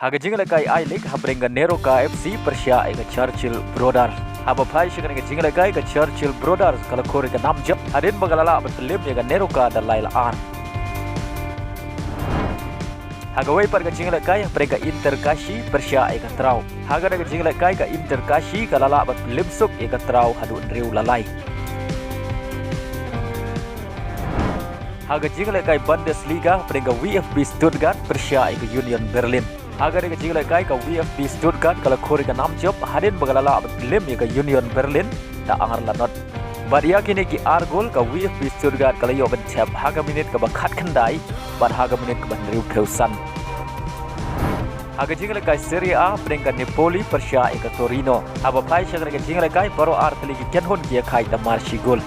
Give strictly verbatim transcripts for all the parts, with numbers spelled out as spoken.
Ha ka jinglehkai I-League hapdeng ka Neroka F C pyrshah ïa ka Churchill Brothers. Haba phai sha kane ka jinglehkai ka Churchill Brothers ka la khur ïa ka nam jop hadien ba ka la lah ban pynlip ïa ka Neroka da lai la ar. Ha kawei pat ka jinglehkai hapdeng ka Inter Kashi pyrshah ïa ka Trau. Ha kane ka jinglehkai ka Inter Kashi ka la lah ban pynlip suk ïa ka Trau haduh hynriew la lai. Ha ka jinglehkai Bundesliga hapdeng ka VfB Stuttgart pyrshah ïa ka Union Berlin. Ha kane ka jinglehkai ka VfB Stuttgart ka la khur ïa ka nam jop hadien ba ka la lah ban pynlip ïa ka Union Berlin da ar la not. Bad ïa kine ki ar gol ka VfB Stuttgart ka la ïoh ban thep ha ka minit kaba khatkhyndai bad ha ka minit kaba hynriewphew san. Ha ka jinglehkai Serie A hapdeng ka Napoli pyrshah ïa ka Torino. Haba phai sha kane ka jinglehkai baroh ar tylli ki kynhun ki ïakhaid da mar shi gol.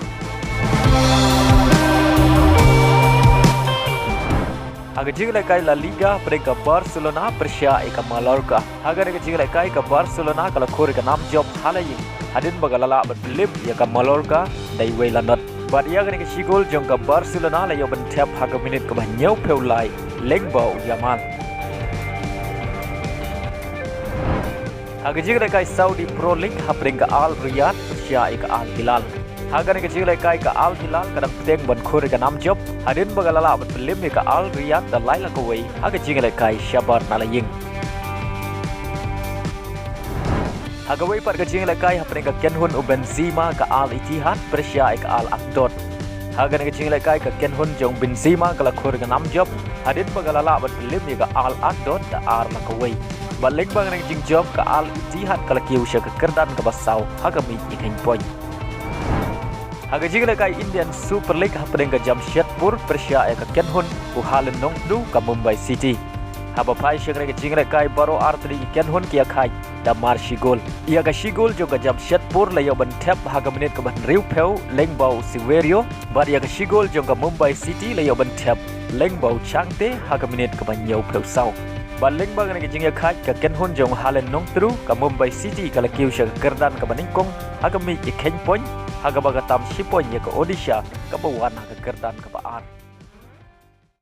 Ha ka jinglehkai La Liga hapdeng ka Barcelona pyrshah ïa ka Mallorca. Ha kane ka jinglehkai ka Barcelona ka la khur ïa ka nam jop ha la ïing hadien ba ka la lah ban pynlip ïa ka Mallorca da iwei la not. Bad ïa kane ka shi gol jong ka Barcelona la ïoh ban thep ha ka minit kaba hynñiewphew lai lyngba u Yamal. Ha ka jinglehkai Saudi Pro League hapdeng ka Al Riyadh pyrshah ïa ka Al Hilal. Ha kane ka jinglehkai ka Al Hilal ka dang bteng ban khur ïa ka nam jop hadien ba ka la lah ban pynlip ïa ka Al Riyadh da lai la kawei ha ka jinglehkai shabar na la ïing. Ha kawei pat ka jinglehkai hapdeng ka kynhun u Benzema ka Al Ittihad pyrshah ïa ka Al Asdod. Ha kane ka jinglehkai ka kynhun jong Benzema ka la khur ïa ka nam jop hadien ba ka la lah ban pynlip ïa ka Al Asdod da ar la kawei. Bad lyngba kane ka jingjop ka Al Ittihad ka la kiew sha ka kyrdan kaba saw ha ka miej ïa ka point. Ha ka jinglehkai Indian Super League hapdeng ka Jamshedpur pyrshah ïa ka kynhun u Halen Nongtdu ka Mumbai City. Haba phai sha kane ka jinglehkai baroh ar tylli ki kynhun ki ïakhaid da mar shi gol. Ïa ka shi gol jong ka Jamshedpur la ïoh ban thep ha ka minit kaba hynriewphew lyngba u Severio bad ïa ka shi gol jong ka Mumbai City la ïoh ban thep lyngba u Changte ha ka minit kaba hynñiewphew saw. Bad lyngba kane ka jingïakhaid ka kynhun jong u Halen Nongtdu ka Mumbai City ka la kiew sha ka kyrdan kaba nyngkong ha ka miej ïa ka point ha kaba ka tam shi point ïa ka Odisha kaba wan ha ka kyrdan kaba ar.